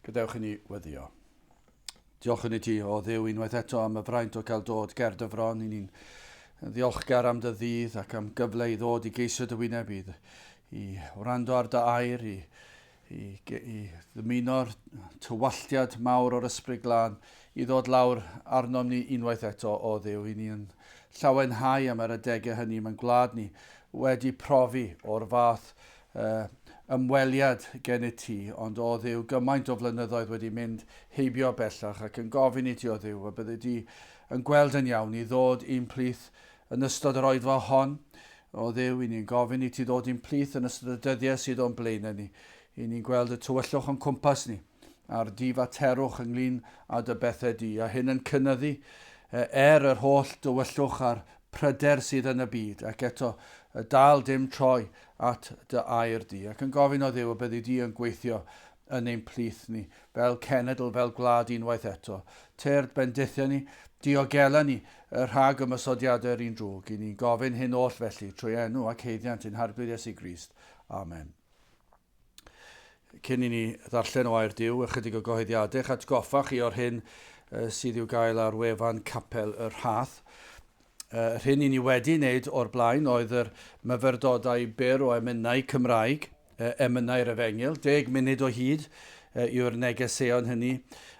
Gadewch i ni weddio. Diolch i ti, o Dduw, unwaith eto am y fraint o gael dod ger dy fron. I ni'n ddiolchgar am dy ddydd ac am gyfle i ddod i geisio dy wyneb, i, i wrando ar dy air, i, i, i ddymuno'r tywalltiad mawr o'r Ysbryd Glân i ddod lawr arnom ni unwaith eto, o Dduw. I ni'n llawenhau am yr adegau hynny mae'n gwlad ni wedi profi o'r fath uh, ymweliad gennyt ti, ond o Dduw, gymaint o flynyddoedd wedi mynd heibio bellach ac yn gofyn i ti o Dduw, y byddi di yn gweld yn iawn i ddod i'n plith yn ystod yr oedfa hon. O Dduw, i ni'n gofyn i ti ddod i'n plith yn ystod y dyddiau sydd o'n blaenau ni. I ni'n gweld y tywyllwch o'n cwmpas ni, a'r difaterwch ynglyn â dy bethau di, a hyn yn cynyddu er yr holl dywyllwch a'r pryder sydd yn y byd, ac eto dal dim troi at dy air di, ac yn gofyn o Dduw y byddi di yn gweithio yn ein plith ni, fel cenedl, fel gwlad unwaith eto. Tyrd, bendithia ni, diogela ni rhag ymosodiadau'r un drwg. I ni'n gofyn hyn oll felly, trwy enw ac haeddiant ein Harglwydd Iesu Grist. Amen. Cyn i ni ddarllen o air Duw, ychydig o gyhoeddiadau, eich atgoffa chi o'r hyn sydd i'w gael ar wefan Capel y Rhath. Yr hyn i ni wedi wneud o'r blaen oedd yr myfyrdodau byr o emynau Cymraeg, emynau'r Efengyl, deg munud o hyd yw'r negeseuon hynny,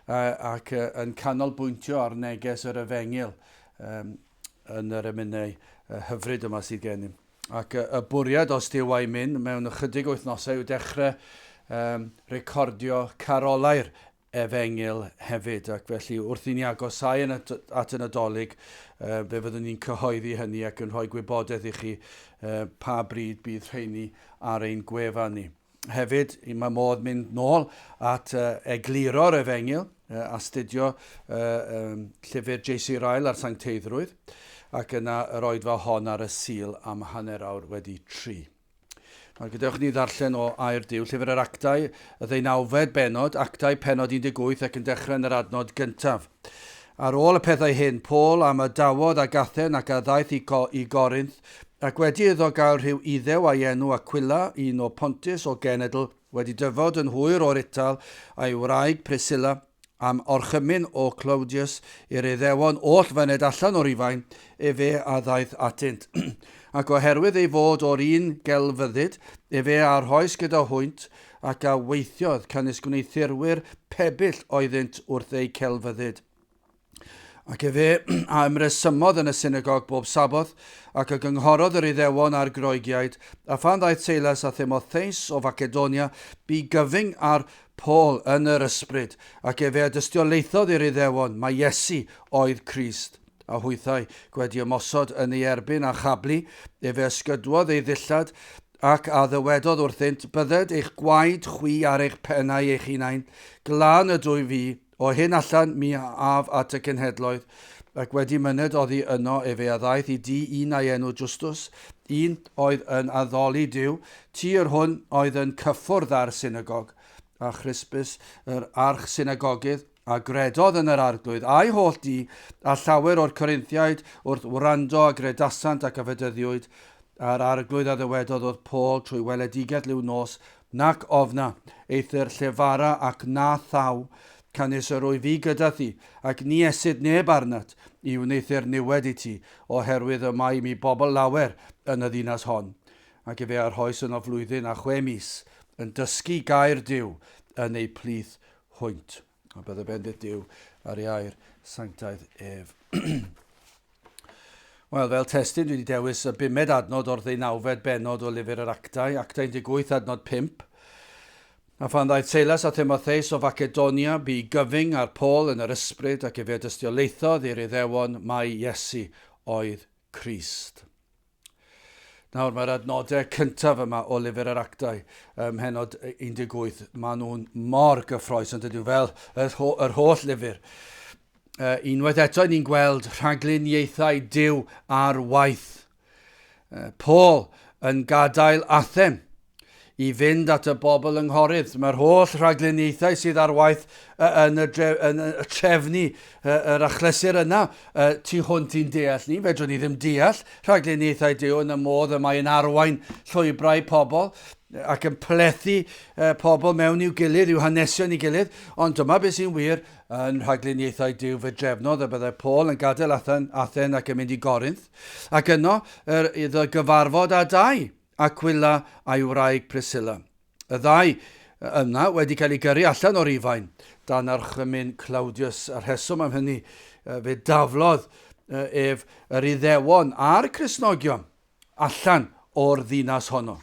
ac yn canolbwyntio ar neges yr Efengyl yn yr emynau hyfryd yma sydd gennym. Ac y bwriad, os Duw a'i myn, mewn ychydig wythnosau yw dechrau um, recordio carolau'r efengyl hefyd. Ac felly wrth i ni agosáu yn at, at y Nadolig, uh, fe fyddwn ni'n cyhoeddi hynny ac yn rhoi gwybodaeth i chi uh, pa bryd bydd rheini ar ein gwefan ni. Hefyd, mae modd mynd nôl at uh, egluro'r efengyl, uh, astudio uh, um, llyfr J.C. Ryle ar sancteiddrwydd, ac yna yr oedfa hon ar y Sul am hanner awr wedi tri. Nawr gadewch ni ddarllen o Air Duw, Llyfr yr Actau, y ddeunawfed bennod, Actau pennod 18 ac yn dechrau yn yr adnod gyntaf. Ar ôl y pethau hyn, Paul am adawodd ag Athen ac a ddaeth i, Go i Gorinth, ac wedi iddo gael rhyw Iddew a'i enw Aquila, un o Pontus o genedl, wedi dyfod yn hwyr o'r Ital, a'i wraig Priscilla, am orchymyn o Claudius i'r Iddewon oll fyned allan o Rufain, efe a ddaeth atynt. Ac oherwydd ei fod o'r un gelfyddyd, efe a rhoes gyda hwynt, ac a weithiodd, canys gwneuthurwyr pebyll oeddynt wrth eu celfyddyd. Ac efe a ymresymodd yn y synagog bob Saboth, ac a gynghorodd yr Iddewon a'r Groegiaid, a phan ddaeth Seilas a Thymotheus o Facedonia, bu gyfyng ar Paul yn yr ysbryd, ac efe a dystiolaethodd i'r Iddewon mai Iesu oedd Crist. A hwythau, gwedi ymosod yn ei erbyn a chablu, efe ysgydwodd ei ddillad, ac a ddywedodd wrthynt, Bydded eich gwaed chwi ar eich pennau eich hunain, glân ydw i fi, O hyn allan mi a af at y cenhedloedd, ac wedi myned oddi yno efe a ddaeth i dŷ un a'i enw Justus, un oedd yn addoli Duw, tŷ yr hwn oedd yn cyffwrdd â'r synagog. A Chrispus yr arch-synagogydd, a gredodd yn yr Arglwydd, a'i holl dŷ, a llawer o'r Corinthiaid wrth wrando a gredasant ac a fedyddiwyd. A'r Arglwydd a ddywedodd wrth Paul trwy weledigaeth liw nos, Nac ofna, eithr llefara ac na thaw, canys yr wyf fi gyda thi, ac ni esyd neb arnat i wneuthur niwed i ti, oherwydd y mae i mi bobl lawer yn y ddinas hon. Ac efe a rhoes yno flwyddyn a chwe mis, yn dysgu gair Duw yn eu plith hwynt. A bydde bendith Duw ar ei air sanctaidd ef. Wel, fel testun, dwi wedi dewis y bumed adnod o'r ddeunawfed bennod o lyfr yr Actau, Actau 18, adnod 5. A phan ddaeth Seilas a Thymotheus o Facedonia, bu gyfyng ar Paul yn yr ysbryd ac efe dystiolaethodd i'r Iddewon mai Iesu oedd Crist. Nawr, mae'r adnodau cyntaf yma o lyfr yr Actau ym mhennod 18, maen nhw'n mor gyffroes ond ydyn nhw fel yr, ho yr holl lyfr. Uh, unwaith eto, ni'n gweld rhagluniaethau Duw ar waith. Uh, Paul yn gadael Athen i fynd at y bobl yng Nghorinth. Mae'r holl rhagluniaethau sydd ar waith yn y, dre, yn y trefnu yr achlysur yna tu hwnt i'n deall ni. Fedrwn ni ddim deall rhagluniaethau Duw yn y modd y mae'n arwain llwybrau pobl ac yn plethu pobl mewn i'w gilydd, i'w hanesion i gilydd. Ond dyma beth sy'n wir yn rhagluniaethau Duw fe drefnodd y byddai Paul yn gadael Athen, Athen ac yn mynd i Gorinth, ac yno yr iddo gyfarfod â dau, Aquila a'i wraig Priscilla. Y ddau yna wedi cael eu gyrru allan o Rufain dan archymyn Claudius, a'r rheswm am hynny, fe daflodd ef yr Iddewon a'r Cristnogion allan o'r ddinas honno.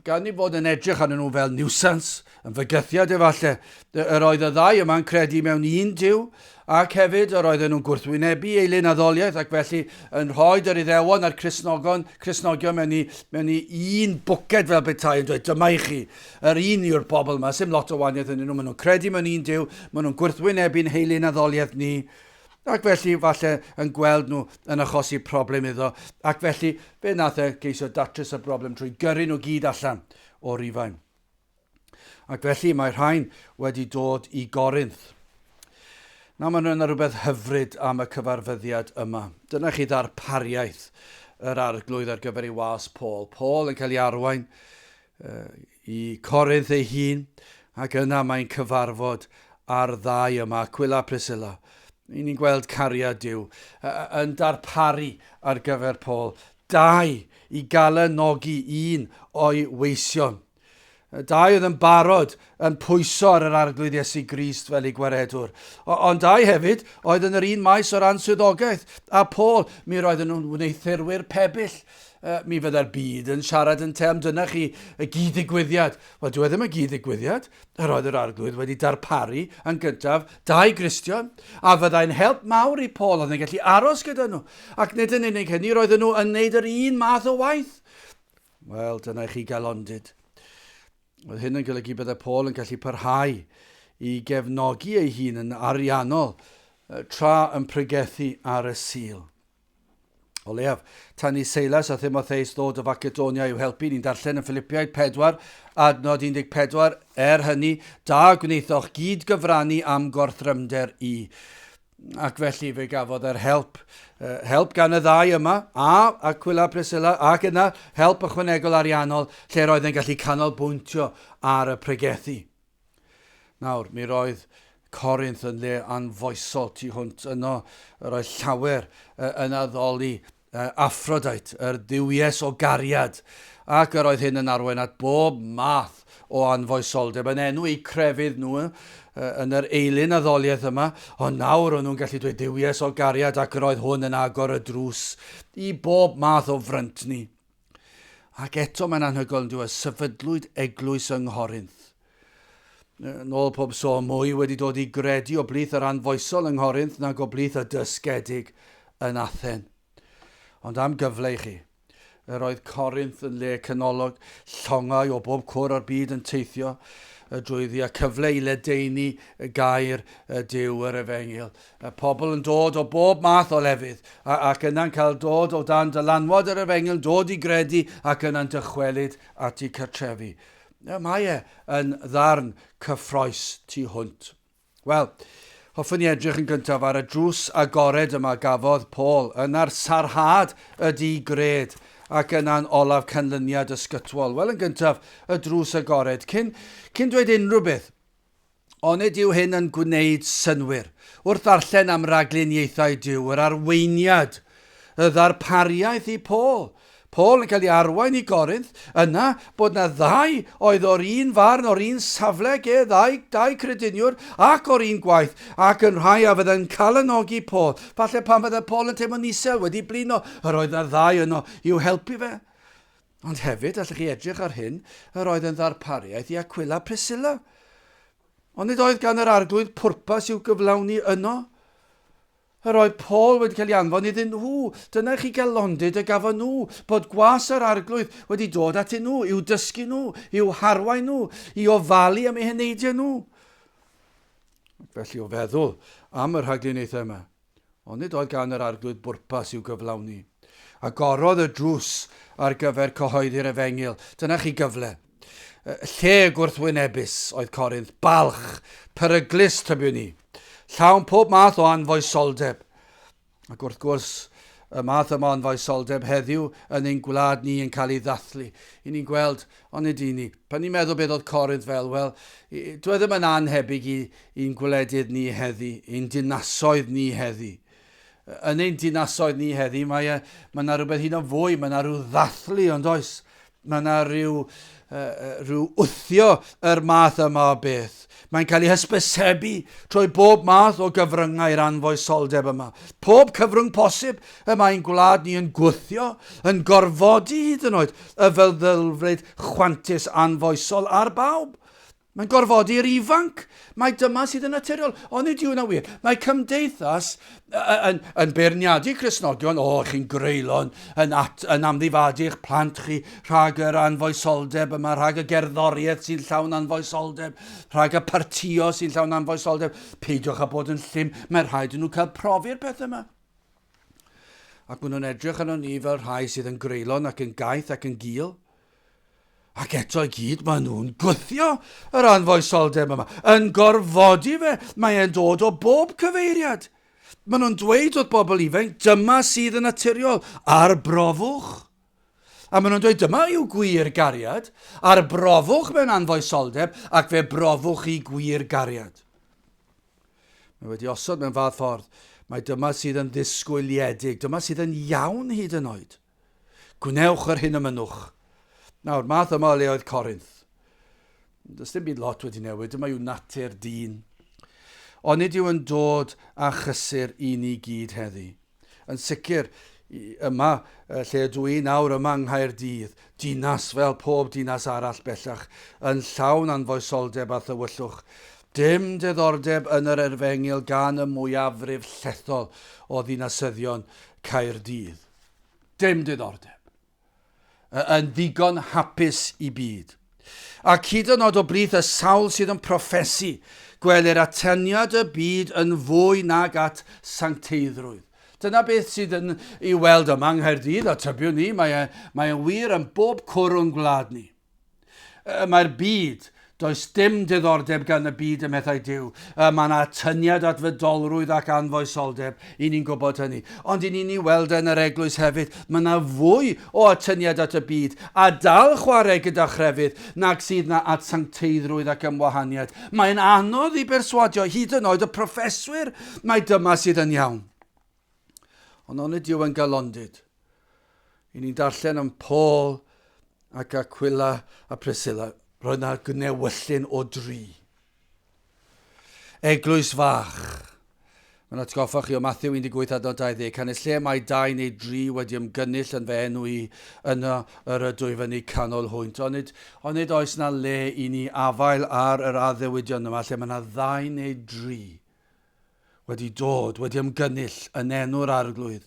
Gan ei fod yn edrych arnyn nhw fel niwsans, yn fygythiad efallai, yr oedd y ddau yma'n credu mewn un Duw, ac hefyd yr oedden nhw'n gwrthwynebu ei lenaddoliaeth ac felly yn rhoi yr Iddewon a'r Cristnogon, Cristnogion mewn i, mewn i un bwced fel petai yn dweud, dyma i chi, yr un yw'r bobl yma, sy'm lot o wahaniaeth yn nhw, maen nhw'n credu mewn un Duw, maen nhw'n gwrthwynebu'n heilenaddoliaeth ni, ac felly falle yn gweld nhw yn achosi problem iddo, ac felly fe nath e geisio datrys y broblem trwy gyrru nhw gyd allan o Rufain. Ac felly mae rhain wedi dod i Gorinth. Nawr mae yna rhywbeth hyfryd am y cyfarfyddiad yma. Dyna chi ddarpariaeth yr arglwydd ar gyfer ei was Paul. Paul yn cael ei arwain i Corinth ei hun, ac yna mae'n cyfarfod â'r ddau yma, Aquila a Priscilla. I ni'n gweld cariad Duw yn darparu ar gyfer Paul. Dau i galanogi un o'i weision. Dau oedd yn barod yn pwyso ar yr Arglwydd Iesu Grist fel ei gwaredwr. Ond dau hefyd oedd yn yr un maes o ran swyddogaeth. A Paul, mi roedden nhw'n wneuthurwyr pebyll. Mi fydda'r byd yn siarad yn term, dyna chi y gyd-ddigwyddiad. Wel, dyw e ddim yn gyd-ddigwyddiad. Yr oedd yr Arglwydd wedi darparu yn gyntaf dau Gristion, a fyddai'n help mawr i Paul, oedd yn gallu aros gyda nhw. Ac nid yn unig hynny, roedden nhw yn wneud yr un math o waith. Wel, dyna i chi galondid. Oedd hyn yn golygu bydde Paul yn gallu parhau i gefnogi ei hun yn ariannol tra yn pregethu ar y Sul. O leiaf, tan i Seilas a Thimotheus ddod o Facedonia i'w helpu, ni'n darllen yn Philippiaid 4, adnod 14, er hynny, da gwnaethoch gyd gyfrannu am gorthrymder i. Ac felly fe gafodd e'r help, help gan y ddau yma, a Aquila a Priscilla, ac yna help ychwanegol ariannol lle roedd e'n gallu canolbwyntio ar y pregethu. Nawr, mi roedd Corinth yn le anfoesol tu hwnt. Yno yr oedd llawer yn addoli Aphrodite, yr dduwies o gariad, ac yr oedd hyn yn arwain at bob math o anfoesoldeb yn enw eu crefydd nhw yn yr eilun addoliaeth yma, ond nawr o'n nhw'n gallu dweud duwies o gariad ac yr oedd hwn yn agor y drws i bob math o fryntni. Ac eto mae'n anhygoel yn dweud, sefydlwyd eglwys yng Nghorinth. Yn ôl pob sôn, mwy wedi dod i gredu o blith yr anfoesol yng Nghorinth nag o blith y dysgedig yn Athen. Ond am gyfle i chi, yr oedd Corinth yn le canolog, llongau o bob cwr o'r byd yn teithio drwyddi a cyfle i ledaenu gair y Duw yr Efengyl. Y pobl yn dod o bob math o lefydd ac yna'n cael dod o dan dylanwad yr Efengyl, dod i gredu ac yna'n dychwelyd at eu cartrefi. Mae e yn ddarn cyffroes tu hwnt. Wel, hoffwn i edrych yn gyntaf ar y drws agored yma gafodd Paul, yna'r sarhad y di-gred, ac yna'n olaf canlyniad ysgytwol. Wel, yn gyntaf, y drws agored. Cyn, cyn dweud unrhyw beth, Onid yw hyn yn gwneud synnwyr? Wrth ddarllen am ragluniaethau Duw, yr arweiniad, y ddarpariaeth i Paul, Paul yn cael ei arwain i Gorinth, yna bod na ddau oedd o'r un farn, o'r un safle ag e, ddau, dau crediniwr, ac o'r un gwaith, ac yn rhai a fydde'n calanogi Paul. Falle pan fydde Paul yn teimlo'n isel, wedi blino, yr oedd na ddau yno i'w helpu fe. Ond hefyd, allwch chi edrych ar hyn, yr oedd yn ddarpariaeth i Aquila Priscilla. Ond nid oedd gan yr arglwydd pwrpas i'w gyflawni yno. Yr oedd Paul wedi cael ei anfon iddyn nhw. Dyna chi galondid y gafon nhw, bod gwas yr arglwydd wedi dod atyn nhw, i'w dysgu nhw, i'w harwain nhw, i ofalu am eu heneidiau nhw. Felly o feddwl am y rhagluniaethau yma, Onid oedd gan yr Arglwydd bwrpas i'w gyflawni? Agorodd y drws ar gyfer cyhoeddi'r efengyl. Dyna chi gyfle. Lle gwrthwynebus oedd Corinth, balch, peryglus tybiwn i. Llawn pob math o anfoesoldeb. Ac wrth gwrs, y math yma o anfoesoldeb heddiw yn ein gwlad ni yn cael ei ddathlu. I ni'n gweld, onid i ni, pan ni'n meddwl beth oedd Corinth fel, wel, dwi e ddim yn annhebyg i, i'n gwledydd ni heddi, i'n dinasoedd ni heddi. Yn ein dinasoedd ni heddi, mae, e, mae yna rhywbeth hyd yn fwy, mae yna rhyw ddathlu, ond oes? Mae yna rhyw, uh, rhyw wthio yr math yma o beth. Mae'n cael ei hysbysebu trwy bob math o gyfryngau'r anfoesoldeb yma. Pob cyfrwng posib y mae'n gwlad ni yn gwthio, yn gorfodi hyd yn oed y feddylfryd chwantus anfoesol ar bawb. Mae'n gorfodi'r ifanc. Mae dyma sydd yn naturiol. Onid yw hwnna wir? Mae cymdeithas yn, yn beirniadu Cristnogion, o, chi'n greulon, yn, at, yn amddifadu eich plant chi rhag yr anfoesoldeb yma, rhag y gerddoriaeth sy'n llawn anfoesoldeb, rhag y partio sy'n llawn anfoesoldeb. Peidiwch â bod yn llym, mae rhaid i nhw cael profi'r peth yma. Ac maen nhw'n edrych arno ni fel rhai sydd yn greulon ac yn gaeth ac yn gul. Ac eto i gyd, maen nhw'n gwthio yr anfoesoldeb yma, yn gorfodi fe, mae e'n dod o bob cyfeiriad. Maen nhw'n dweud wrth bobl ifanc, dyma sydd yn naturiol, arbrofwch. A maen nhw'n dweud, dyma yw gwir gariad, arbrofwch mewn anfoesoldeb, ac fe brofwch chi gwir gariad. Mae wedi osod mewn fath ffordd, mae dyma sydd yn ddisgwyliedig, dyma sydd yn iawn hyd yn oed. Gwnewch yr hyn y mynnwch. Nawr, math yma o le oedd Corinth. Does dim byd lot wedi newid, dyma yw natur dyn. Ond nid yw yn dod â chysur i ni gyd heddi. Yn sicr, yma, lle ydw i nawr yma yng Nghaerdydd, dinas fel pob dinas arall bellach, yn llawn anfoesoldeb a thywyllwch. Dim diddordeb yn yr erfengyl gan y mwyafrif llethol o ddinasyddion Caerdydd. Dim diddordeb. Yn ddigon hapus i byd. Ac hyd yn oed o blith y sawl sydd yn proffesu, gwelir atyniad y byd yn fwy nag at sancteiddrwydd. Dyna beth sydd yn ei weld yma yng Nghaerdydd, a tybiwn ni, mae e, mae e'n wir yn bob cwr o'n gwlad ni. Mae'r byd, does dim diddordeb gan y byd ym mhethau Duw. Mae yna atyniad at fydolrwydd ac anfoesoldeb, i ni'n gwybod hynny. Ond i ni'n ei weld yn yr eglwys hefyd, mae yna fwy o atyniad at y byd a dal chwarae gyda chrefydd nag sydd na at sancteiddrwydd ac ymwahaniad. Mae'n anodd i berswadio hyd yn oed y proffeswyr mai dyma sydd yn iawn. Ond onid yw yn galondid? I ni'n darllen am Paul ac Aquila a Priscilla. Roedd yna gnewyllyn o dri. Eglwys fach. Mae'n atgoffa chi o Matthew 18 adnod 20, canys lle mae dau neu dri wedi ymgynnull yn fy enw i, yno yr ydw i fyny canol hwynt. Onid, onid oes na le i ni afael ar yr addewidion yma lle mae yna ddau neu dri wedi dod, wedi ymgynnull yn enw'r Arglwydd,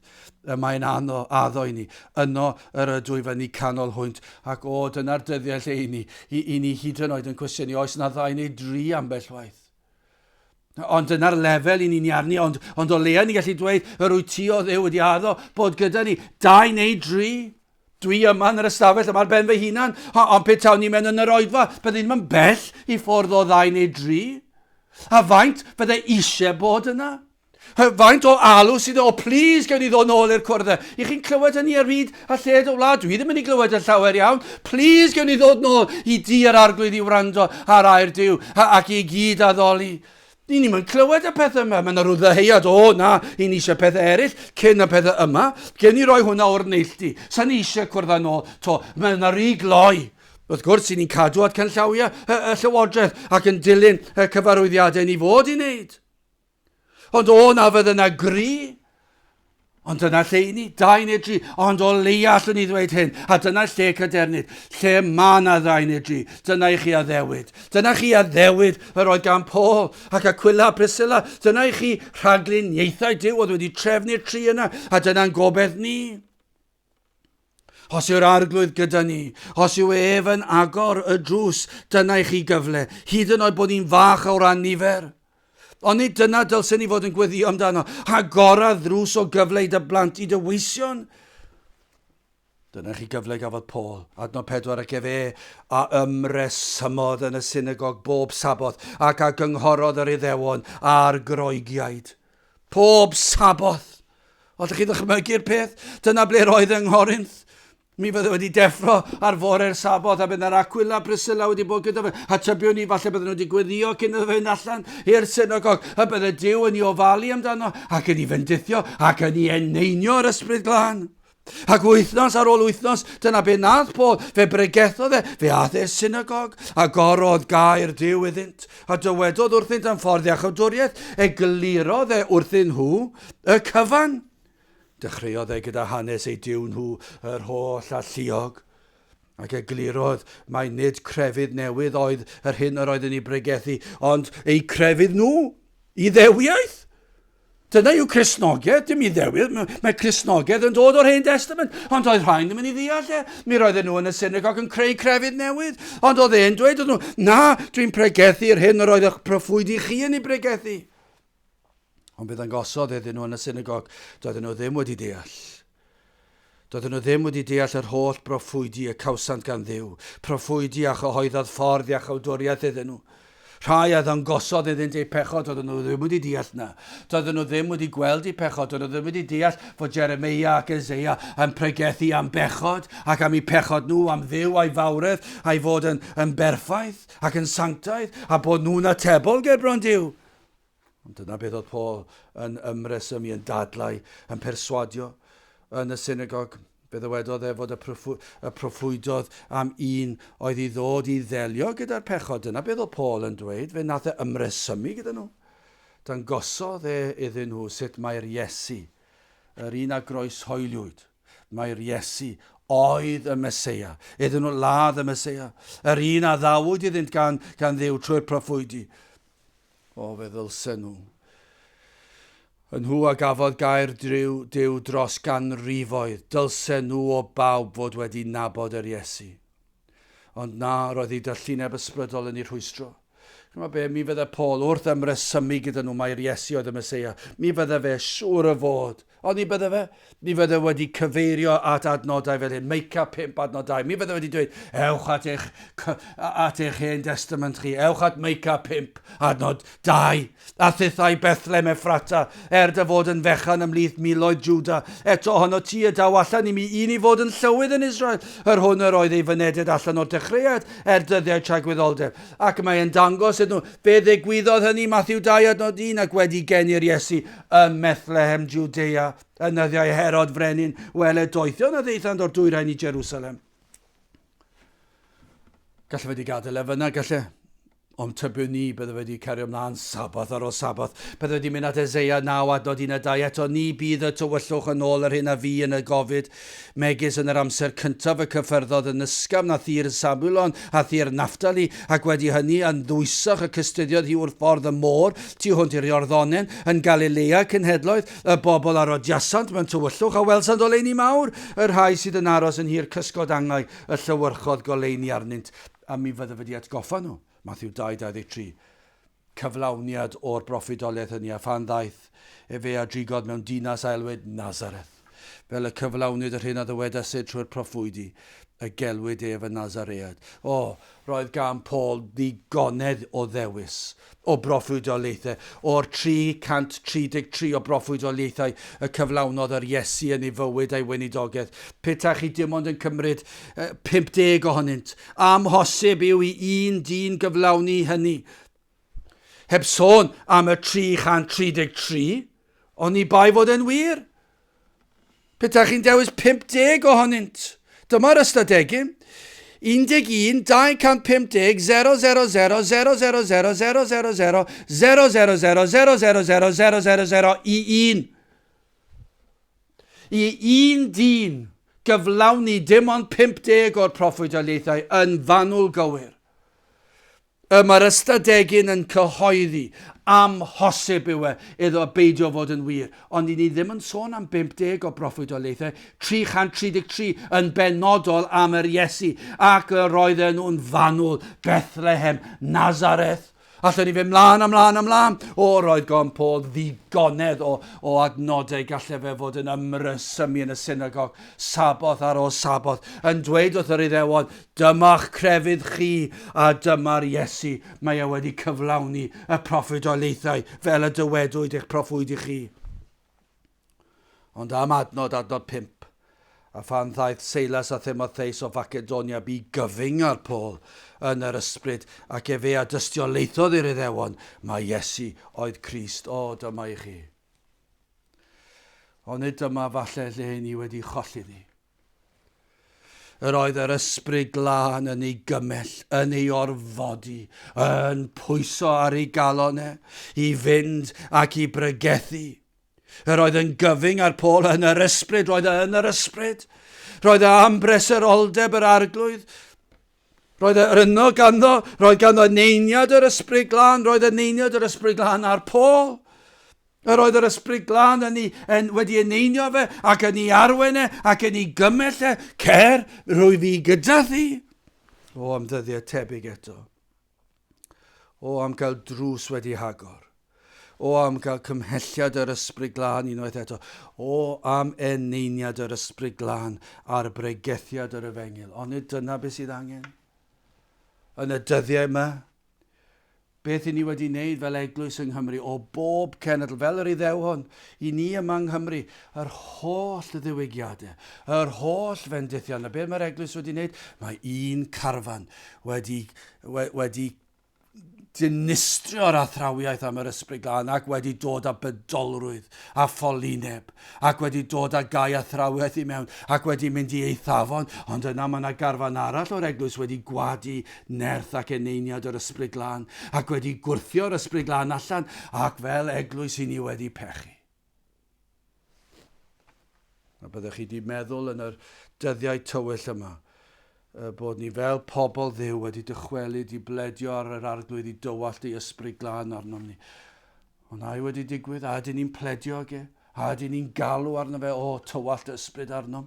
y mae'n ano, addo i ni. Yno yr ydw i fyny canol hwynt, ac o, dyna'r dyddiau lle i ni, i, i ni hyd yn oed yn cwestiynu, oes na ddau neu dri ambell waith. Ond dyna'r lefel i ni'n arni, ond, ond o leia ni'n gallu dweud, yr wyt ti o Dduw wedi addo bod gyda ni dau neu dri. Dwi yma yn yr ystafell yma ar ben fy hunan, ond pe tawn ni mewn yn yr oedfa, bydde ddim yn bell i ffwrdd o ddau neu dri. A faint fydde eisiau bod yna? Faint o alw sydd o, please, gewn ni ddod nôl i'r cwrdd e. I chi'n clywed hynny ar hyd a lled y wlad? Dwi ddim yn ei glywed yn llawer iawn. Please, gewn ni ddod nôl i di yr arglwydd i wrando ar air Duw ac i gyd addoli. Ni ddim yn clywed y pethau yma. Mae yna rhyw ddyheuad, o na, i ni eisiau pethau eraill cyn y pethau yma. Gen i roi hwnna o'r neilltu. Sa ni eisiau cwrdd â nôl to. Mae yna rhy gloi. Wrth gwrs, i ni'n cadw at canllawiau y, y llywodraeth ac yn dilyn y cyfarwyddiadau ni fod i wneud. Ond o na fydd yna gri. Ond dyna lle i ni, dau neu dri, ond o leia allwn ni ddweud hyn, a dyna lle cadernid, lle mae yna ddau neu dri, dyna i chi addewid. Dyna chi addewid yr oedd gan Paul ac Aquila a Priscilla, dyna i chi rhagluniaethau Duw oedd wedi trefnu'r tri yna, a dyna'n gobeith ni. Os yw'r arglwydd gyda ni, os yw ef yn agor y drws, dyna i chi gyfle, hyd yn oed bod ni'n fach o ran nifer. Ond nid dyna dylsen ni fod yn gweddio amdano. Agora ddrws o gyfle i dy blant, i dy weision. Dyna chi gyfle gafodd Paul. Adnod 4 ac efe a ymresymodd yn y synagog bob Saboth ac a gynghorodd yr Iddewon a'r Groegiaid. Pob Saboth! Allwch chi ddychmygu'r peth? Dyna ble roedd yng Nghorinth. Mi fydde wedi deffro ar fore'r Saboth a bydd Aquila a Priscilla wedi bod gyda fe. A tybiwn ni falle bydden nhw wedi gweddio cyn iddo fe fynd allan i'r synagog y bydde Duw yn ei ofalu amdano ac yn ei fendithio ac yn ei eneinio yr ysbryd glân. Ac wythnos ar ôl wythnos, dyna be nath Paul, fe bregethodd e, fe ath e'r synagog, agorodd gair Duw iddynt, a dywedodd wrthynt am ffordd iachawdwriaeth, eglurodd e wrthyn nhw y cyfan. Dechreuodd e gyda hanes eu Duw nhw, yr holl alluog, ac eglurodd mai nid crefydd newydd oedd yr hyn yr oedd yn ei bregethu, ond eu crefydd nhw, Iddewiaeth. Dyna yw Cristnogaeth, dim Iddewiaeth. Mae Cristnogaeth yn dod o'r Hen Testament, ond oedd rhain ddim yn ei ddeall e. Mi roedden nhw yn y synagog yn creu crefydd newydd, ond oedd e'n dweud wrth nhw, na, dwi'n pregethu'r hyn yr oedd eich proffwydi chi yn ei bregethu. Ond fe ddangosodd iddyn nhw yn y synagog, doedden nhw ddim wedi deall. Doedden nhw ddim wedi deall yr holl broffwydi y cawsant gan Dduw, proffwydi a chyhoeddodd ffordd iachawdwriaeth iddyn nhw. Rhai a ddangosodd iddynt eu pechod, doedden nhw ddim wedi deall na. Doedden nhw ddim wedi gweld eu pechod, doedden nhw ddim wedi deall fod Jeremeia ac Eseia yn pregethu am bechod ac am eu pechod nhw, am Dduw a'i fawredd, a'i fod yn, yn berffaith ac yn sanctaidd, a bod nhw'n atebol gerbron Duw. Ond dyna beth oedd Paul yn ymresymu, yn dadlau, yn perswadio yn y synagog. Fe ddywedodd e fod y, proffw, y proffwydodd am un oedd i ddod i ddelio gyda'r pechod. Dyna beth oedd Paul yn dweud. Fe nath e ymresymu gyda nhw. Dangosodd e iddyn nhw sut mae'r Iesu, yr un a groeshoeliwyd, mae'r Iesu oedd y Meseia. Iddyn nhw ladd y Meseia. Yr un a ddawyd iddynt gan, gan Dduw trwy'r proffwydi. O, fe ddylsen nhw. Y nhw a gafodd gair Duw, Duw dros ganrifoedd, dylsen nhw o bawb fod wedi nabod yr Iesu. Ond na, roedd eu dallineb ysbrydol yn eu rhwystro. Chymod be, mi fydde Paul wrth ymresymu gyda nhw mai'r Iesu oedd y Meseia. Mi fydde fe siŵr o fod Oni bydde fe? Mi fydde wedi cyfeirio at adnodau fel hyn, Meica 5 adnod 2. Mi fydde wedi dweud, ewch at eich, at eich hen testament chi, ewch at Meica 5 adnod 2. A thithau Bethlehem Effrata, er dy fod yn fechan ymhlith miloedd Juda, eto ohono ti y daw allan i mi un i fod yn llywydd yn Israel, yr hwn yr oedd ei fynediad allan o'r dechreuad er dyddiau tragwyddoldeb. Ac mae e'n dangos iddyn nhw, fe ddigwyddodd hynny, Matthew 2 adnod 1, ac wedi geni'r Iesu Ym Methlehem, Jwdea, yn nyddiau Herod frenin, wele doethion a ddaethant o'r dwyrain i Jerusalem. Gallai fe wedi gadael e fyna, gallai. Ond tybiwn ni, bydde wedi cario ymlaen Saboth ar ôl Saboth. Bydde wedi mynd at Eseia 9 adnod 1 a 2. Eto ni bydd y tywyllwch yn ôl yr hyn a fu yn y gofid. Megis yn yr amser cyntaf y cyffyrddodd yn ysgafn â thir Zabulon a thir Nafftali, ac wedi hynny yn ddwysach y cystuddiodd hi wrth ffordd y môr, tu hwnt i'r Iorddonen, yn Galilea cenhedloedd, y bobl a rodiasant mewn tywyllwch a welsant oleuni mawr, y rhai sydd yn aros yn nhir cysgod angau y llewyrchodd goleuni arnynt, a mi fyddaf wedi atgoffa nhw. Mathew 2, 23. Cyflawniad o'r broffwydoliaeth hynny, a phan ddaeth efe a drigodd mewn dinas a elwid Nazareth, fel y cyflawnwyd yr hyn a ddywedasid trwy'r proffwydi, y gelwid ef yn Nazaread. O, roedd gan Paul ddigonedd o ddewis o broffwydoliaethau, o'r 333 o broffwydoliaethau y cyflawnodd yr Iesu yn ei fywyd a'i weinidogaeth. Petaech chi dim ond yn cymryd 50 ohonynt, Amhosib yw i un dyn gyflawni hynny. Heb sôn am y 333, oni bai fod e'n wir. Petaech chi'n dewis 50 ohonynt, dyma'r ystadegyn. 11, 250, 0, 0, 0, 0, 0, 0, 0, 0, 0, 0, 0, 0, 0, 0, 0, 0, 0, 0, i 1. I un dyn gyflawni dim ond 50 o'r proffwydoliaethau yn fanwl gywir. Y mae'r ystadegyn yn cyhoeddi, amhosib yw e iddo beidio fod yn wir, ond i ni ddim yn sôn am 50 o broffwydoliaethau, 333 yn benodol am yr Iesu, ac yr oedden nhw'n fanwl, Bethlehem, Nazareth. Allen ni fynd mlaen a mlaen a mlaen. O, roedd gan Paul ddigonedd o, o adnodau gallai fe fod yn ymresymu yn y synagog, Saboth ar ôl Saboth, yn dweud wrth yr Iddewon, dyma'ch crefydd chi a dyma'r Iesu, mae e wedi cyflawni y proffwydoliaethau fel y dywedwyd eich proffwydi chi. Ond am adnod, adnod 5, a phan ddaeth Seilas a Thimotheus o Facedonia bu gyfyng ar Paul yn yr ysbryd, ac efe a dystiolaethodd i'r Iddewon mai Iesu oedd Crist. O, dyma i chi. Ond nid dyma falle lle ni wedi cholli ni. Yr oedd yr Ysbryd Glân yn ei gymell, yn ei orfodi, yn pwyso ar ei galon e, i fynd ac i bregethu. Yr oedd yn gyfyng ar Paul yn yr ysbryd, roedd e yn yr ysbryd. Roedd e am breseroldeb yr arglwydd. Roedd e yno ganddo, roedd ganddo neiniad yr Ysbryd Glân, roedd y neiniad yr Ysbryd Glân ar Paul. Yr oedd yr Ysbryd Glân yn ei, yn, wedi eneinio fe ac yn ei arwen e ac yn ei gymell e. Cer, rwy fi gyda thi. O, am ddyddiau tebyg eto. O, am gael drws wedi hagor. O, am gael cymhelliad yr Ysbryd Glân unwaith eto. O, am eneiniad yr Ysbryd Glân ar bregethiad yr Efengyl. Onid dyna beth sydd angen? Yn y dyddiau yma, Beth i ni wedi wneud fel eglwys yng Nghymru, o bob cenedl, fel yr Iddew hwn, i ni yma yng Nghymru, yr holl ddiwygiadau, yr holl fendithion, a beth mae'r eglwys wedi wneud? Mae un carfan wedi, wedi dinistrio'r athrawiaeth am yr Ysbryd Glân ac wedi dod â bydolrwydd a ffolineb ac wedi dod â gau athrawiaeth i mewn ac wedi mynd i eithafon, ond yna mae yna garfan arall o'r eglwys wedi gwadu nerth ac eneiniad yr Ysbryd Glân ac wedi gwrthio'r Ysbryd Glân allan ac fel eglwys i ni wedi pechu. A byddech chi wedi meddwl yn yr dyddiau tywyll yma bod ni fel pobl Dduw wedi dychwelyd i bledio ar yr Arglwydd i dywallt ei Ysbryd Glân arnom ni. Ond ai wedi digwydd? A ydyn ni'n pledio ag e? A ydyn ni'n galw arno fe, o, tywallt ysbryd arnom?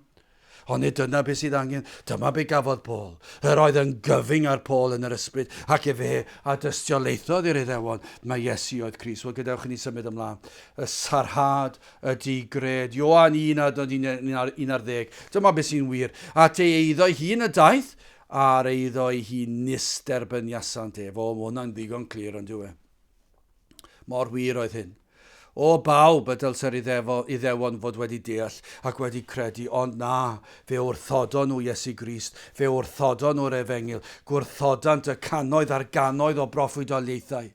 Ond nid dyna beth sydd angen. Dyma be gafodd Paul. Yr oedd yn gyfyng ar Paul yn yr ysbryd, ac efe a dystiolaethodd i'r Iddewon mai Iesu oedd Crist. Wel, gadewch i ni symud ymlaen. Y sarhad ydy gred. Ioan 1 adnod 11. Dyma beth sy'n wir. At ei eiddo ei hun y daeth, a'r eiddo ei hun nis derbyniasant ef. O, mae hwnna'n ddigon clir, ond yw e? Mor wir oedd hyn. O bawb y dylse'r Iddewon fod wedi deall ac wedi credu, ond na, fe wrthodon nhw Iesu Grist, fe wrthodon nhw'r Efengyl, gwrthodant y cannoedd ar gannoedd o broffwydoliaethau.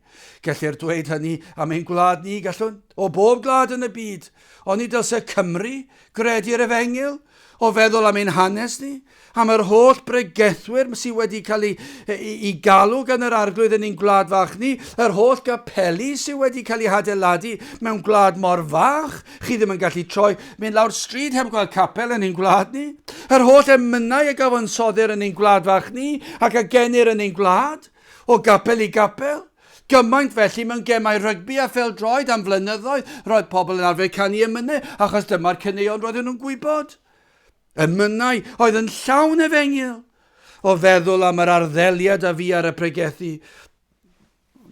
Gellir dweud hynny am ein gwlad ni, gallwn? O bob gwlad yn y byd, oni dylse Cymru gredu'r Efengyl? O feddwl am ein hanes ni, am yr holl bregethwyr sydd wedi cael ei, ei, ei galw gan yr Arglwydd yn ein gwlad fach ni, yr holl gapeli sydd wedi cael eu hadeiladu mewn gwlad mor fach, chi ddim yn gallu troi mynd lawr stryd heb gweld capel yn ein gwlad ni, yr holl emynau a gyfansoddir yn ein gwlad fach ni ac a genir yn ein gwlad, o gapel i gapel. Gymaint felly mewn gemau rygbi a phêl-droed am flynyddoedd, roedd pobl yn arfer canu emynau achos dyma'r caneuon roedden nhw'n gwybod. Emynau oedd yn llawn efengyl. O feddwl am yr arddeliad a fu ar y pregethu,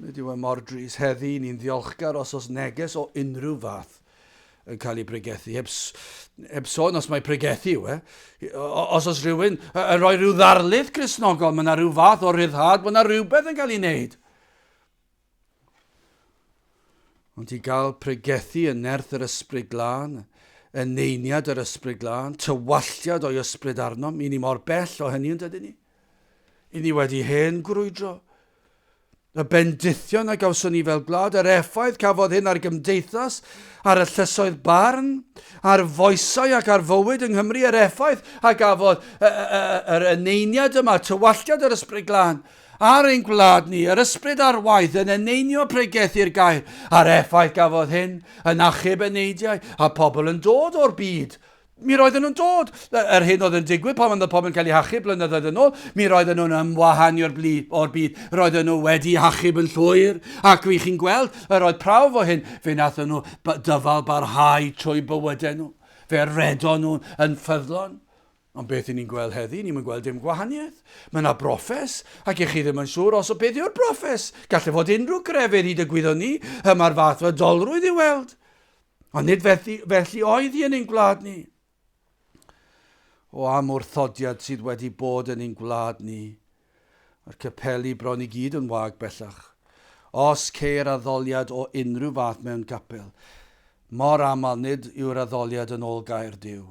nid yw e mor drist heddi, ni'n ddiolchgar os oes neges o unrhyw fath yn cael ei bregethu. Heb, heb sôn os mae pregethu yw e. Os oes rhywun yn rhoi rhyw ddarlith Cristnogol, mae yna rhyw fath o ryddhad, mae yna rhywbeth yn cael ei wneud. Ond i gael pregethu yn nerth yr Ysbryd Glân, yn neiniad yr Ysbryd Glân, tywalltiad o'i ysbryd arnom, i ni mor bell o hynny yn dydyn ni. I ni wedi hen grwydro. Y bendithion a gawson ni fel gwlad, yr effaith cafodd hyn ar gymdeithas, ar y llysoedd barn, ar foesau ac ar fywyd yng Nghymru, yr effaith a gafodd yr eneiniad yma, tywalltiad yr Ysbryd Glân, ar ein gwlad ni, yr ysbryd ar waith yn eneinio pregethu'r gair, a'r effaith gafodd hyn yn achub eneidiau a pobl yn dod o'r byd. Mi roedden nhw'n dod. Yr hyn oedd yn digwydd pan oedd y pobl yn cael eu hachub blynyddoedd yn ôl, mi roedden nhw'n ymwahanu o'r, o'r byd. Roedden nhw wedi hachub yn llwyr. Ac wy chi'n gweld, yr oedd prawf o hyn, fe wnaethon nhw dyfal barhau trwy bywydau nhw. Fe redon nhw yn ffyddlon. Ond beth i ni'n gweld heddi, ni'n gweld dim gwahaniaeth. Mae yna broffes, ac i chi ddim yn siŵr os o beth yw'r broffes. Gallai fod unrhyw grefydd hyd y gwyddwn ni, y mae'r fath fodolrwydd i'w weld. Ond nid felly, felly oedd hi yn ein gwlad ni. O am wrthodiad sydd wedi bod yn ein gwlad ni. Mae'r capeli bron i gyd yn wag bellach. Os ceir addoliad o unrhyw fath mewn capel, mor aml nid yw'r addoliad yn ôl gair Duw.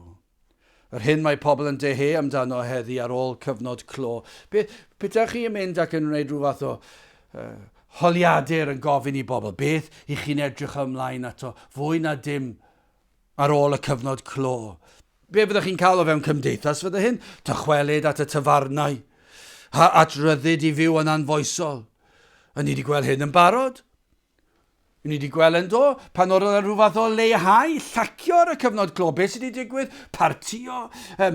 Yr hyn mae pobl yn dyheu amdano heddi ar ôl cyfnod clo. Be, petaech chi yn mynd ac yn gwneud rhyw fath o uh, holiadur yn gofyn i bobl, beth i chi'n edrych ymlaen ato fwy na dim ar ôl y cyfnod clo. Be fyddech chi'n cael o fewn cymdeithas fydde hyn? Dychwelyd at y tafarnau, at ryddid i fyw yn anfoesol. A ni wedi gweld hyn yn barod. Ni wedi gweld yn do, pan oedd yna rhyw fath o leihau, llacio ar y cyfnod clo, beth sydd wedi digwydd? Partio,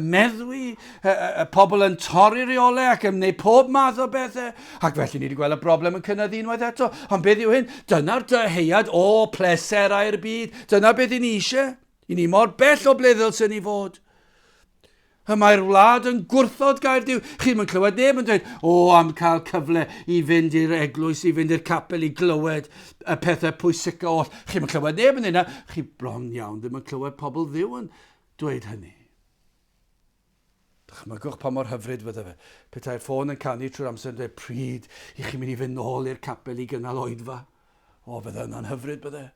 meddwi, y pobl yn torri reolau ac yn gwneud pob math o bethau. Ac felly ni wedi gweld y broblem yn cynyddu unwaith eto. Ond beth yw hyn? Dyna'r dyheuad o pleserau'r byd. Dyna beth i ni eisiau. I ni mor bell o ble ddylsen ni fod. Y mae'r wlad yn gwrthod gair Duw. Chi ddim yn clywed neb yn dweud, o, am cael cyfle i fynd i'r eglwys, i fynd i'r capel, i glywed y pethau pwysica oll. Chi ddim yn clywed neb yn dweud na. Chi bron iawn ddim yn clywed pobl Dduw yn dweud hynny. Dychmygwch pa mor hyfryd fydde fe petai'r ffôn yn canu trwy'r amser yn dweud pryd i chi'n mynd i fynd nôl i'r capel i gynnal oedfa. O, fydde hynna'n hyfryd bydde.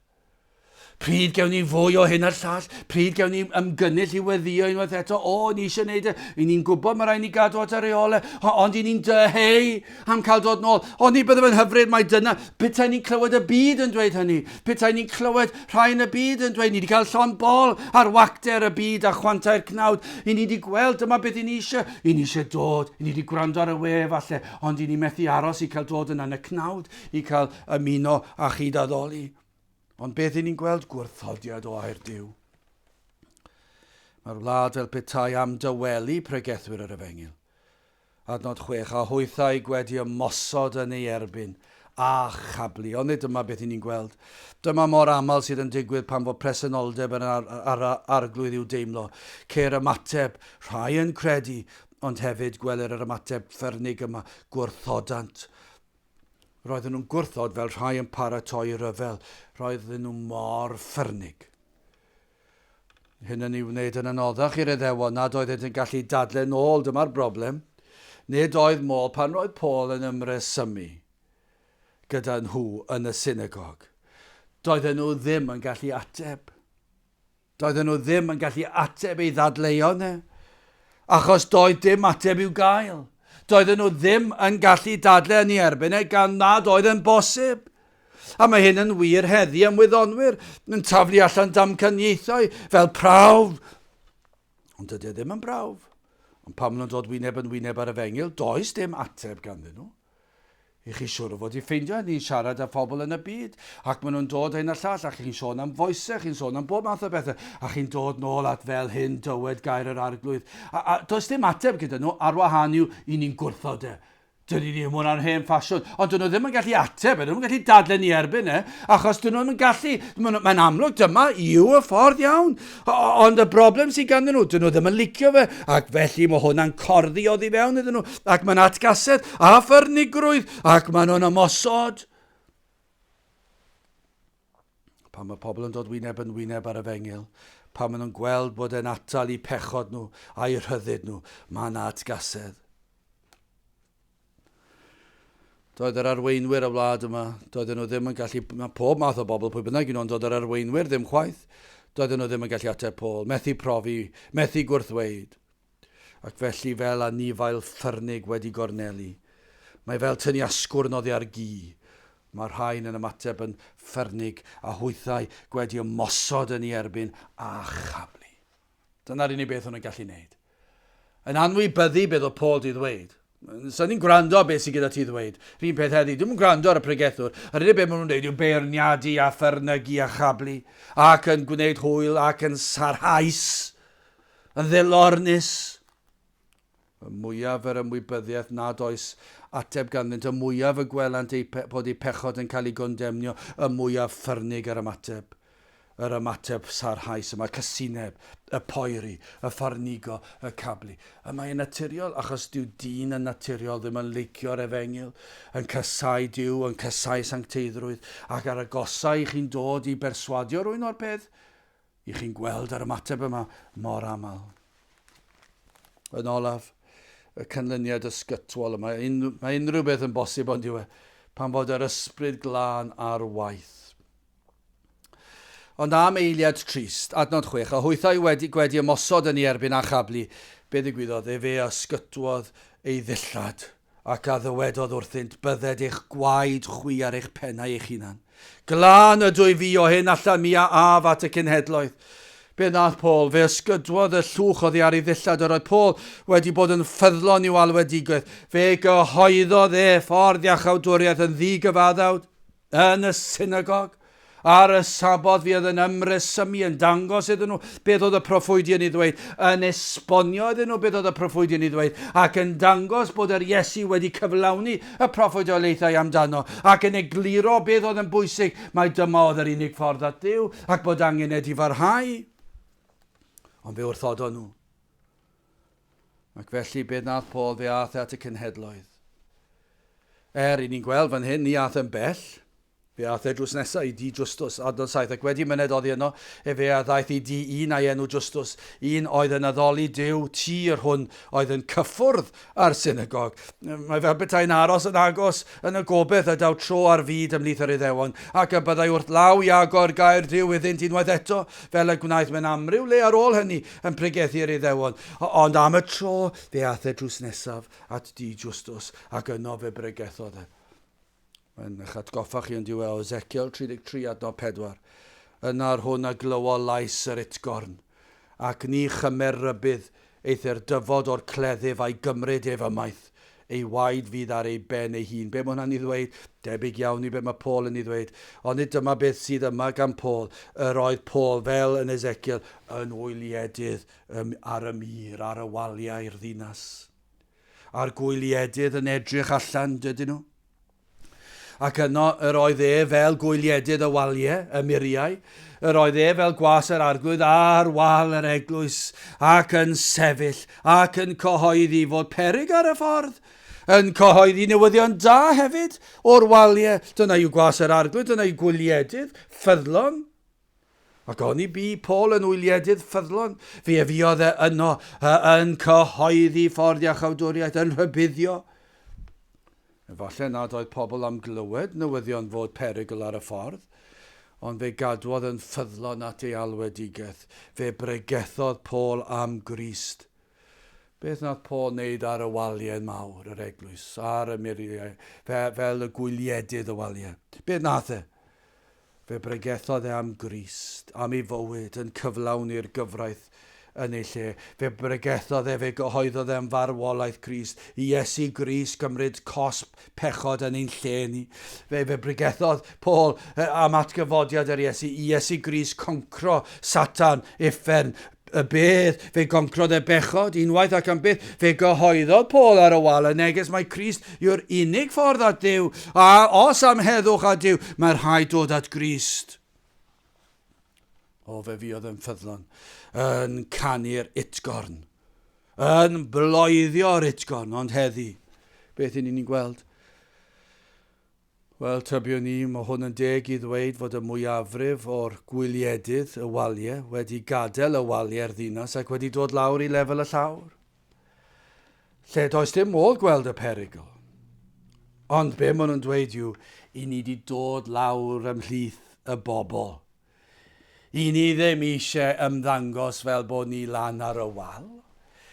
Pryd gewn ni fwy o hyn a'r llall? Pryd gewn ni ymgynnull i weddio unwaith eto? O, ni eisiau gwneud e. I ni'n gwybod mae rhaid ni gadw at y reolau, ond i ni'n dyheu am cael dod nôl. Ond ni bydde fe'n hyfryd mai dyna, petai ni'n clywed y byd yn dweud hynny, petai ni'n clywed rhai yn y byd yn dweud, ni wedi cael llond bol ar wacter y byd a chwantau'r cnawd, i ni wedi gweld dyma beth i ni eisiau, i ni eisiau dod, i ni wedi gwrando ar y we falle, ond i ni methu aros i cael dod yna yn y cnawd, i cael ymuno a chyd-addoli. Ond beth i ni'n gweld? Gwrthodiad o air Duw. Mae'r wlad fel petai am dawelu pregethwyr yr efengyl. Adnod 6, a hwythau gwedi ymosod yn ei erbyn, a chablu. Ond nid dyma beth i ni'n gweld. Dyma mor aml sydd yn digwydd pan fo presenoldeb yn ar, ar, arglwydd i'w deimlo. Ceir ymateb, rhai yn credu, ond hefyd gwelir yr ymateb ffyrnig yma, gwrthodant. Roedden nhw'n gwrthod fel rhai yn paratoi rhyfel. Roedden nhw mor ffyrnig. Hyn yn ei wneud yn anoddach i'r Iddewon nad oeddent yn gallu dadle nôl, dyma'r broblem. Nid oedd modd pan roedd Paul yn ymresymu gyda nhw yn y synagog. Doedden nhw ddim yn gallu ateb. Doedden nhw ddim yn gallu ateb ei ddadleuon e, achos doedd dim ateb i'w gael. Doedden nhw ddim yn gallu dadle yn ei erbyn e gan nad oedd yn bosib. A mae hyn yn wir heddi am wyddonwyr, yn taflu allan damcaniaethau fel prawf. Ond dydy e ddim yn brawf. Ond pan maen nhw'n dod wyneb yn wyneb ar efengyl, does dim ateb ganddyn nhw. I chi siŵr o fod i ffeindio hynny'n siarad â phobl yn y byd, ac maen nhw'n dod hyn a llall, ac chi'n sôn am foesau, chi'n sôn am bob math o bethau, a chi'n dod nôl at fel hyn dywed gair yr arglwydd. A, a does dim ateb gyda nhw ar wahân i'w i ni'n gwrthod e. Dyn ni ddim hwnna'n hen ffasiwn. Ond dyn nhw ddim yn gallu ateb e, dyn nhw'n gallu dadlen ni erbyn e, achos dyn nhw'n gallu, mae'n amlwg dyma yw y ffordd iawn. Ond y broblem sydd ganddyn nhw, dyn nhw ddim yn licio fe, ac felly mae hwnna'n corddi oddi fewn iddyn nhw, ac mae'n atgasedd a ffyrnigrwydd, ac maen nhw'n ymosod. Pan mae pobl yn dod wyneb yn wyneb ar efengyl, pan maen nhw'n gweld bod e'n atal eu pechod nhw a'u rhyddid nhw, mae yna atgasedd. Doedd yr arweinwyr y wlad yma, doedden nhw ddim yn gallu, mae pob math o bobl, pwy bynnag yw nhw'n dod yr arweinwyr ddim chwaith, doedden nhw ddim yn gallu ateb Paul, methu profi, methu gwrthweud. Ac felly fel anifail ffyrnig wedi gornelu. Mae fel tynnu asgwrn oddi ar gi. Mae'r rhain yn ymateb yn ffyrnig a hwythau gwedi ymosod yn ei erbyn a chablu. Dyna'r unig beth o'n nhw'n gallu wneud. Yn anwybyddu beth oedd Paul di ddweud. Sa'n ni'n gwrando ar beth sydd gyda ti ddweud. Rhyn peth heddi, dwi'n gwrando ar y pregethwr. Yr unig beth maen nhw'n dweud yw beirniadu a ffyrnygu a chablu ac yn gwneud hwyl ac yn sarhaus, yn ddilornus. Y mwyaf yr ymwybyddiaeth nad oes ateb ganddynt, y mwyaf y gwelant eu bod eu pechod yn cael ei gondemnio, y mwyaf ffyrnig yr ymateb. Yr ymateb sarhaus yma, casineb, y poeri, y ffarnigo, y cablu. Y mae'n naturiol, achos dyw dyn yn naturiol ddim yn leicio'r efengyl, yn casau Duw, yn casau sancteiddrwydd, ac ar agosau i chi'n dod i berswadio rhywun o'r peth, i chi'n gweld yr ymateb yma mor aml. Yn olaf, y canlyniad ysgytwol yma, mae unrhyw beth yn bosib ond yw e, pan fod yr ysbryd glân ar waith. Ond am eiliad trist, adnod 6, a hwythau wedi gwedi ymosod yn ei erbyn a chablu, be ddigwyddodd? Efe a ysgytwodd ei ddillad, ac a ddywedodd wrthynt, Bydded eich gwaed chwi ar eich pennau eich hunan. Glân ydw i fi o hyn allan mi a af at y cenhedloedd. Be wnaeth Paul? Fe ysgydwodd y llwch oddi ar ei ddillad. Yr oedd Paul wedi bod yn ffyddlon i'w alwedigaeth. Fe gyhoeddodd e ffordd iachawdwriaeth yn ddigyfaddawd. Yn y synagog, ar y Saboth, fi oedd yn ymresymu, yn dangos iddyn nhw beth oedd y proffwydi yn ei ddweud, yn esbonio iddyn nhw beth oedd y proffwydi yn ei ddweud, ac yn dangos bod yr Iesu wedi cyflawni y proffwydoliaethau amdano, ac yn egluro beth oedd yn bwysig, mai dyma oedd yr unig ffordd at Dduw, ac bod angen edifarhau. Ond fe wrthodon nhw. Ac felly, beth nath Paul, fe ath e at y cenhedloedd. Er, i ni'n gweld fan hyn, ni ath e'n bell. Fe ath e drws nesaf i di Justus, adnod 7, ac wedi myned oddi yno, efe a ddaeth i di un a'i enw Justus, un oedd yn addoli Duw, ti yr hwn oedd yn cyffwrdd â'r synagog. Mae fel petai'n aros yn agos yn y gobaith y daw tro ar fyd ymhlith yr Iddewon, ac y byddai wrth law i agor gair Duw iddynt unwaith eto, fel y gwnaeth mewn amryw le ar ôl hynny yn pregethu i'r Iddewon. Ond am y tro, fe aeth e drws nesaf at dŷ Justus, ac yno fe bregethodd e. Mae'n eich atgoffa chi yn diwedd o Ezekiel 33 adnod 4. Yna'r hwn a glywo lais yr utgorn, ac ni chymer rybudd, eithr dyfod o'r cleddyf a'i gymryd ef ymaith, ei waed fydd ar ei ben ei hun. Be mae hwnna'n ei ddweud? Debyg iawn i be mae Paul yn ei ddweud. Ond nid dyma beth sydd yma gan Paul. Yr oedd Paul, fel yn Ezekiel, yn wyliedydd ar y mur, ar y waliau i'r ddinas. A'r gwyliedydd yn edrych allan, dydyn nhw? Ac yno yr oedd e fel gwyliedydd y waliau, y muriau. Yr oedd e fel gwas yr arglwydd ar wal yr eglwys, ac yn sefyll, ac yn cyhoeddi fod peryg ar y ffordd. Yn cyhoeddi newyddion da hefyd o'r waliau. Dyna yw gwas yr arglwydd, dyna yw gwyliedydd ffyddlon. Ac oni bu Paul yn wyliedydd ffyddlon, fe fuodd e yno yn cyhoeddi ffordd iachawdwriaeth, yn rhybuddio. Efallai nad oedd pobl am glywed newyddion fod perygl ar y ffordd, ond fe gadwodd yn ffyddlon at ei alwedigaeth. Fe bregethodd Paul am Grist. Beth nath Paul wneud ar y waliau mawr yr eglwys, ar y muriau, fe, fel y gwyliedydd y waliau? Beth nath e? Fe bregethodd e am Grist, am ei fywyd, yn cyflawni'r gyfraith yn ei lle. Fe bregethodd e, fe gyhoeddodd e am farwolaeth Crist, i Iesu Grist gymryd cosb pechod yn ein lle ni. Fe, fe bregethodd Paul am atgyfodiad yr Iesu, i Iesu Grist concro Satan, uffern, y bedd, fe goncrodd e bechod unwaith ac am byth. Fe gyhoeddodd Paul ar y wal y neges mai Crist yw'r unig ffordd at Dduw, a os am heddwch â Duw, mae rhaid dod at Grist. O, fe fuodd yn ffyddlon, yn canu'r utgorn, yn bloeddio'r utgorn, ond heddi, beth y'n ni'n gweld? Wel, tybiwn i, mae hwn yn deg i ddweud fod y mwyafrif o'r gwyliedydd y waliau wedi gadael y waliau'r ddinas ac wedi dod lawr i lefel y llawr. Lle does dim modd gweld y perygl. Ond be maen nhw'n dweud yw, i ni wedi dod lawr ymhlith y bobl. I ni ddim eisiau ymddangos fel bod ni lan ar y wal.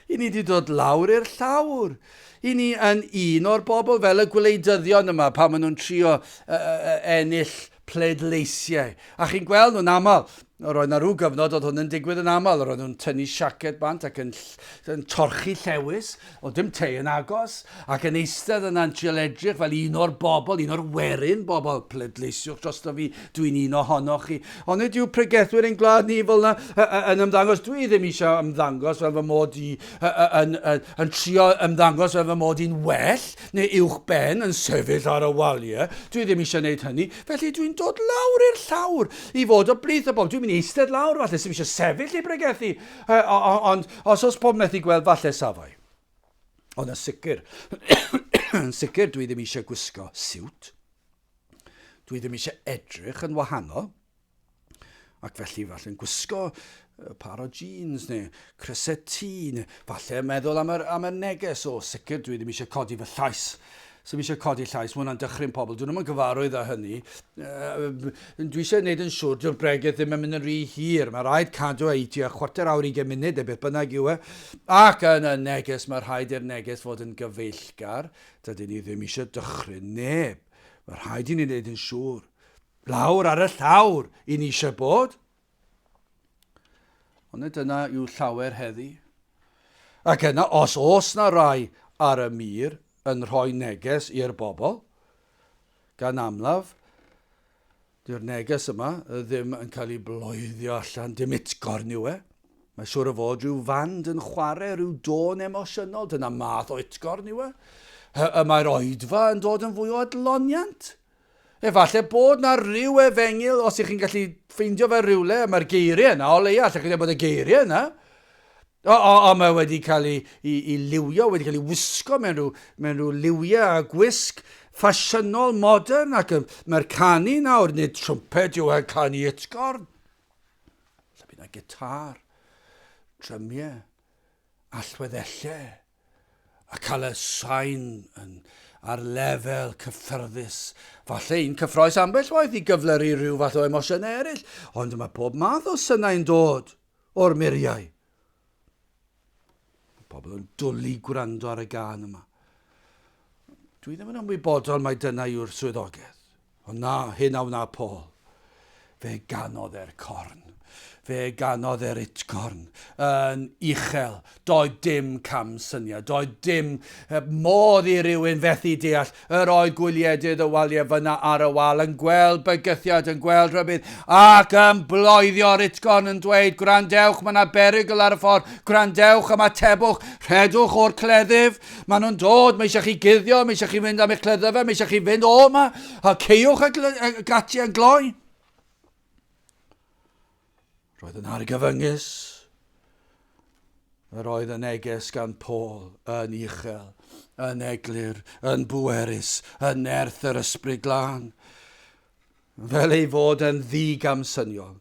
I ni wedi dod lawr i'r llawr. I ni yn un o'r bobl fel y gwleidyddion yma pan maen nhw'n trio ennill pleidleisiau. A chi'n gweld nhw'n aml. Roedd na rhyw gyfnod oedd hwn yn digwydd yn aml. Roedd nhw'n tynnu siaced bant ac yn, yn torchi llewis. Oedd dim te yn agos, ac yn eistedd yna'n trial edrych fel un o'r bobl, un o'r werin bobl, pleidleisiwch drosto fi, dwi'n un ohonoch chi. Ond nid yw pregethwyr ein gwlad ni fel yna yn ymddangos. Dwi ddim eisiau ymddangos fel fy mod i yn, yn, yn trio ymddangos fel fy mod i'n well neu uwch ben yn sefyll ar y waliau. Dwi ddim eisiau gwneud hynny. Felly dwi'n dod lawr i'r llawr i fod o blith y bobl. Dwi'n mynd i i eistedd lawr, falle, sy'n eisiau sefyll i bregethu, ond os oes pob methu gweld, falle safai. Ond yn sicr, yn sicr dwi ddim eisiau gwisgo siwt. Dwi ddim eisiau edrych yn wahanol. Ac felly falle'n gwisgo par o jeans neu crysau T neu falle meddwl am yr, am y neges o sicr dwi ddim eisiau codi fy llais. Sy'n eisiau codi llais, mae hwnna'n dychryn pobl. Dwi ddim yn gyfarwydd â hynny. Dwi eisiau gwneud yn siŵr dyw'r bregeth ddim yn mynd yn rhy hir. Mae rhaid cadw ei tua chwarter awr ugain munud neu beth bynnag yw e. Ac yn y neges, mae rhaid i'r neges fod yn gyfeillgar. Dydyn ni ddim eisiau dychryn neb. Mae rhaid i ni wneud yn siŵr. Lawr ar y llawr i ni eisiau bod. Ond nid dyna yw llawer heddi. Ac yna, os oes na rai ar y mur yn rhoi neges i'r bobl, gan amlaf, dyw'r neges yma ddim yn cael ei bloeddio allan, dim utgorn yw e. Mae siŵr o fod rhyw fand yn chwarae rhyw dôn emosiynol, dyna math o utgorn yw e. Y mae'r oedfa yn dod yn fwy o adloniant. Efallai bod 'na ryw efengyl, os ych chi'n gallu ffeindio fe rywle, mae'r geiriau yna, o leia, allech chi dweud bod y geiriau yna. O, o, o, mae wedi cael ei, ei, ei liwio, wedi cael ei wisgo mewn rhyw, mewn rhyw liwiau a gwisg ffasiynol modern, ac mae'r canu nawr, nid trwmped yw e'n canu utgorn. Lle bydd yna gitar, drymiau, allweddellau, a cael y sain yn ar lefel cyffyrddus. Falle un cyffroes ambell waith i gyflyru rhyw fath o emosiynau eraill, ond mae pob math o synau'n dod o'r muriau. Mae pobl yn dwlu gwrando ar y gân yma. Dwi ddim yn ymwybodol mai dyna yw'r swyddogaeth. Ond na, hyn a wna Paul. Fe ganodd e'r corn. Fe ganodd e'r utgorn yn uchel. Doedd dim camsyniad. Doedd dim modd i rywun fethu deall. Yr oedd gwyliedydd y waliau fyna ar y wal yn gweld bygythiad, yn gweld rhybudd, ac yn bloeddio'r utgorn yn dweud, gwrandewch, mae yna berygl ar y ffordd, gwrandewch, ymatebwch, rhedwch o'r cleddyf. Maen nhw'n dod, mae eisiau chi guddio, mae eisiau chi fynd am eich cleddyfau, mae eisiau chi fynd o yma, a ceiwch y, y gatiau yn gloi. Roedd yn argyfyngus. Yr oedd y neges gan Paul yn uchel, yn eglur, yn bwerus, yn nerth yr ysbryd glân, fel ei fod yn ddigamsyniol.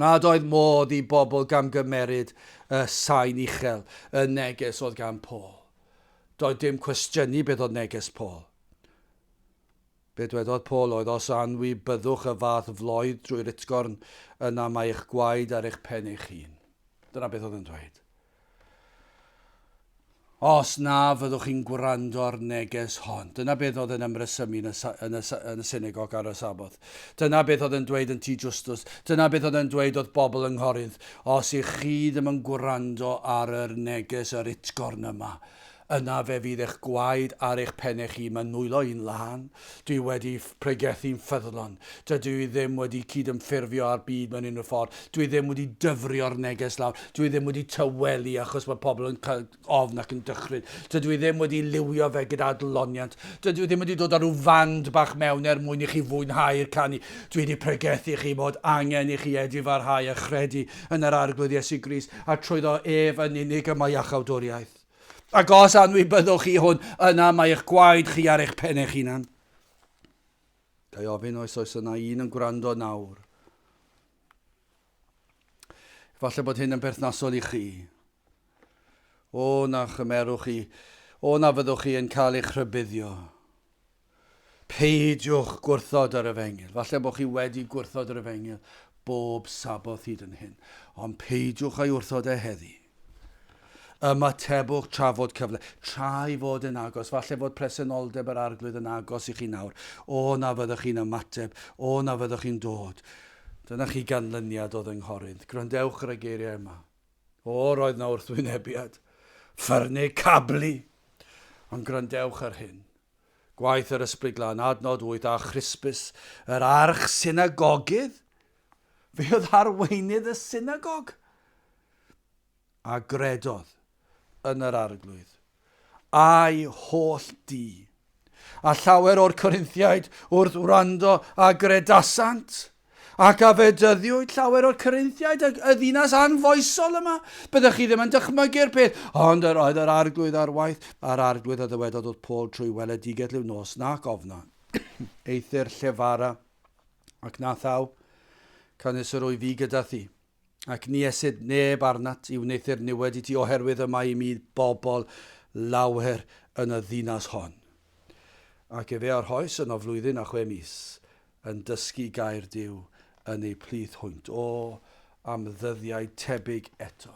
Nad oedd modd i bobl gamgymeryd y sain uchel, y neges oedd gan Paul. Doedd dim cwestiynu beth oedd neges Paul. Be dwedodd Paul oedd os anwybyddwch y fath floedd drwy'r utgorn, yna mae eich gwaed ar eich pen eich hun. Dyna beth oedd yn dweud. Os na fyddwch chi'n gwrando ar neges hon. Dyna beth oedd yn ymresymu yn y, yn y, yn y synagog ar y Saboth. Dyna beth oedd yn dweud yn tŷ Justus. Dyna beth oedd yn dweud wrth bobl yng Nghorinth. Os ych chi ddim yn gwrando ar yr neges yr utgorn yma, yna fe fydd eich gwaed ar eich pen eich hun. Mae nwylo i'n lân. Dwi wedi pregethu'n ffyddlon. Dydw i ddim wedi cydymffurfio â'r byd mewn unrhyw ffordd. Dwi ddim wedi dyfrio'r neges lawr. Dwi ddim wedi tawelu achos mae pobl yn cael ofn ac yn dychryn. Dydw i ddim wedi liwio fe gyda adloniant. Dydw i ddim wedi dod â rhyw fand bach mewn er mwyn i chi fwynhau'r canu. Dwi wedi pregethu chi bod angen i chi edifarhau a chredu yn yr Arglwydd Iesu Grist, a trwyddo ef yn unig y mae iachawdwriaeth. Ac os anwybyddwch chi hwn, yna mae eich gwaed chi ar eich pen eich hunan. Ga i ofyn oes oes yna un yn gwrando nawr. Efallai bod hyn yn berthnasol i chi. O na chymerwch chi, o na fyddwch chi yn cael eich rhybuddio. Peidiwch gwrthod yr efengyl. Falle bod chi wedi gwrthod yr efengyl bob Saboth hyd yn hyn, ond peidiwch â'i wrthod e heddi. Ymatebwch tra fod cyfle, tra i fod yn agos. Falle fod presenoldeb yr Arglwydd yn agos i chi nawr. O, na fyddwch chi'n ymateb. O, na fyddwch chi'n dod. Dyna chi ganlyniad oedd yng Nghorinth. Gwrandewch ar y geiriau yma. O, roedd na wrthwynebiad. Ffyrnig cablu. Ond gwrandewch ar hyn. Gwaith yr Ysbryd Glân, adnod 8, a Chrispus, yr arch synagogydd. Fe oedd arweinydd y synagog. A gredodd yn yr Arglwydd, a'i holl dŷ. A llawer o'r Corinthiaid wrth wrando a gredasant. Ac a fedyddiwyd llawer o'r Corinthiaid y, y ddinas anfoesol yma. Byddech chi ddim yn dychmygu'r peth, ond yr oedd yr arglwydd ar waith, a'r arglwydd a ddywedodd wrth Paul trwy weledigaeth liw nos, nac ofna. Eithr llefara, ac na thaw, canys yr wyf fi gyda thi. Ac ni esyd neb arnat i wneuthur niwed i ti oherwydd y mae i mi bobl lawer yn y ddinas hon. Ac efe a rhoes yno flwyddyn a chwe mis, yn dysgu gair Duw yn eu plith hwynt. O, am ddyddiau tebyg eto!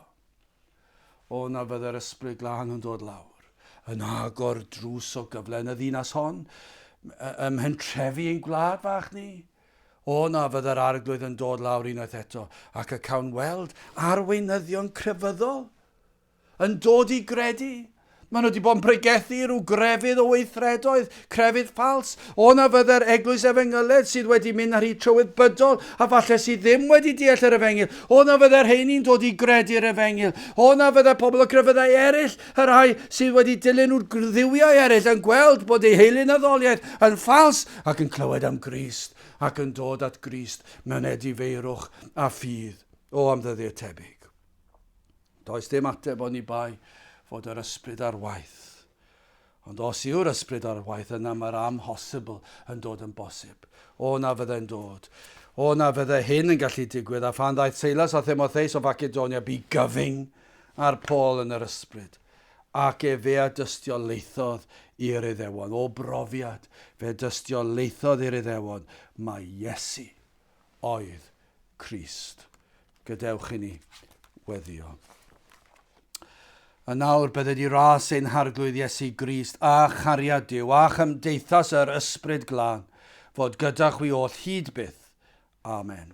O, na fydde'r Ysbryd Glân yn dod lawr, yn agor drws o gyfle yn y ddinas hon, ym mhentrefi ein gwlad fach ni. O, na fydde'r Arglwydd yn dod lawr unwaith eto, ac y cawn weld arweinyddion crefyddol yn dod i gredu. Maen nhw wedi bod yn pregethu rhyw grefydd o weithredoedd, crefydd ffals. O na fydde'r eglwys efengyledd sydd wedi mynd ar hyd trywydd bydol a falle sydd ddim wedi deall yr efengyl. O na fydde'r rheini'n dod i gredu'r efengyl. O na fydde pobl o grefyddau eraill, y rhai sydd wedi dilyn nhw'r dduwiau eraill, yn gweld bod eu heilunaddoliaeth yn ffals ac yn clywed am Grist ac yn dod at Grist mewn edifeirwch a ffydd. O am ddyddiau tebyg. Does dim ateb oni bai fod yr ysbryd ar waith. Ond os yw'r ysbryd ar waith, yna mae'r amhosibl yn dod yn bosib. O na fydde'n dod. O na fydde hyn yn gallu digwydd. A phan ddaeth Seilas a Thimotheus o Facedonia, bu gyfyng ar Paul yn yr ysbryd. Ac efe a dystiolaethodd i'r Iddewon. O brofiad, fe dystiolaethodd i'r Iddewon mai Iesu oedd Crist. Gadewch i ni weddio. A nawr bydded i ras ein Harglwydd Iesu Grist a chariad Duw a chymdeithas yr Ysbryd Glân fod gyda chwi oll hyd byth. Amen.